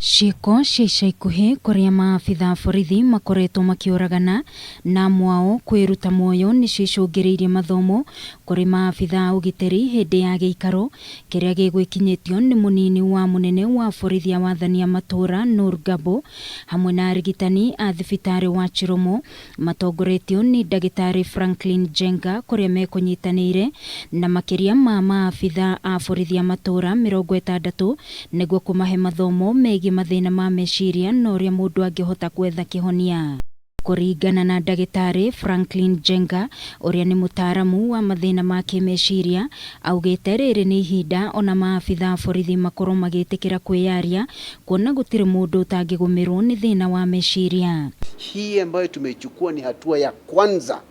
Ciĩko cia ica ikuhĩ kũrĩa maabitha a borithi makoretwo makĩũragana na amwe ao kwĩruta muoyo nĩcio icũngĩrĩirie mathomo kũrĩ maabitha a ũgitĩri hĩndĩ ya gĩikaro kĩrĩa gĩgwĩkinyĩtio nĩ mũnini wa mũnene wa borithi a wathani a matũũra Noor Gabo hamwe na arigitani a thibitarĩ wa Chiromo matongoretio nĩ ndagĩtarĩ Franklin Njenga kũrĩa mekũnyitanĩire na makĩria ma maabitha a borithi a matũũra 60 nĩguo kũmahe mathomo megiĩ mathĩna ma meciria na ũrĩa mũndũ angĩhota gwetha kĩhonia. Kũringana na ndagĩtarĩ Franklin Njenga ũrĩa nĩ mũtaaramu wa mathĩna ma kĩmeciria, augĩte rĩrĩ nĩ ihinda ona maabitha a borithi makorwo magĩtĩkĩra kwĩyaria kuona gũtirĩ mũndũ ũtangĩgũmĩrwo nĩ thĩna wa meciria. Hii ambayo tumeichukua ni hatua ya kwanza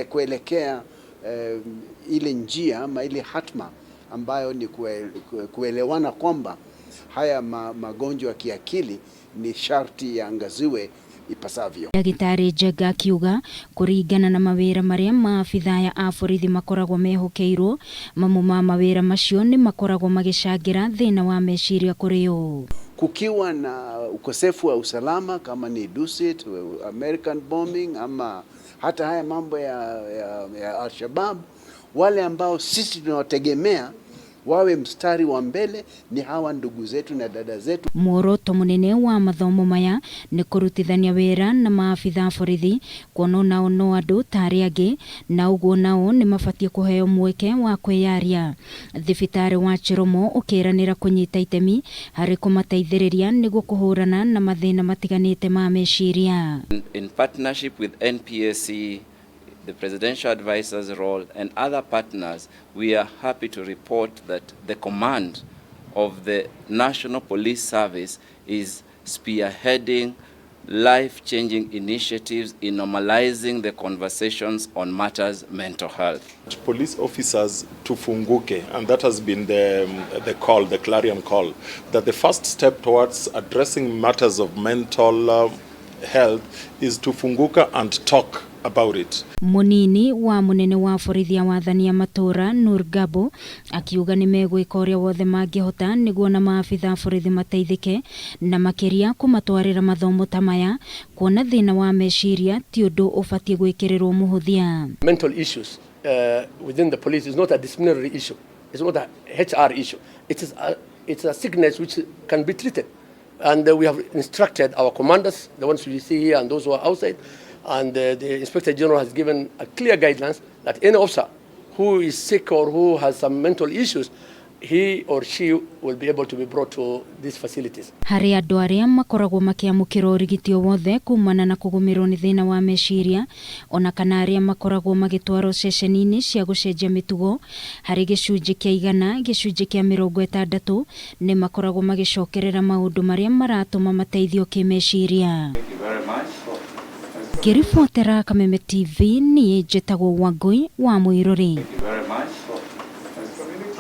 kuelekea ile njia ama ile hatma ambayo ni kuelewana kwamba haya magonjwa ya kiakili ni sharti yaangaziwe ipasavyo. Ndagĩtarĩ Njenga akiuga kũringana na mawĩra marĩa maabitha aya a borithi makoragwo mehokeirwo, mamwe ma mawĩra macio nĩ makoragwo magĩcangĩra thĩna wa meciria kũrĩ o. Kukiwa na ukosefu wa usalama kama ni Dusit, American bombing ama hata haya mambo ya Al-Shabaab, wale ambao sisi tunawategemea wawe mstari wa mbele ni hawa ndugu zetu na dada zetu. Muoroto munene wa mathomo maya nĩ kũrutithania wĩra na maabitha a borithi kuona onao no andũ ta arĩa angĩ na ũguo nao nĩ mabatiĩ kũheo mweke wa kwĩyaria. Thibitarĩ wa Chiromo ũkĩranĩra kũnyita itemi harĩ kũmateithĩrĩria nĩguo kũhũrana na mathĩna matiganĩte ma meciria. In partnership with NPSC, the Presidential Advisor's role and other partners, we are happy to report that the command of the National Police Service is spearheading life-changing initiatives in normalizing the conversations on matters mental health. Police officers tufunguke, and that has been the call, the clarion call, that the first step towards addressing matters of mental health is to funguka and talk about it. Munini wa munene wa borithi ya wathani a matũra Nur Gabo akiuga nĩ megwĩka ũrĩa wothe mangĩhota nĩguo na maabitha a borithi mateithĩke na makĩria kũmatwarĩra mathomo ta maya kuona thĩna wa meciria ti ũndũ ũbatiĩ gwĩkĩrĩrwo mũhũthia. Mental issues within the police is not a disciplinary issue. It's not a HR issue. It's a sickness which can be treated. And we have instructed our commanders, the ones you see here and those who are outside, and the Inspector General has given a clear guidelines that any officer who is sick or who has some mental issues, he or she will be able to be brought to these facilities. Harĩ andũ arĩa makoragwo makĩamũkĩra ũrigiti o wothe kumana na kũgũmĩrwo nĩ thĩna wa meciria ona kana arĩa makoragwo magĩtwarwo ceceni-inĩ cia gũcenjia mĩtugo, harĩ gĩcunjĩ kĩa 100.60 nĩ makoragwo magĩcokerera maũndũ marĩa maratũma mateithio kĩmeciria. Ngĩribotera Kameme TV, niĩ njĩtagwo Wangũi wa Mũirũrĩ.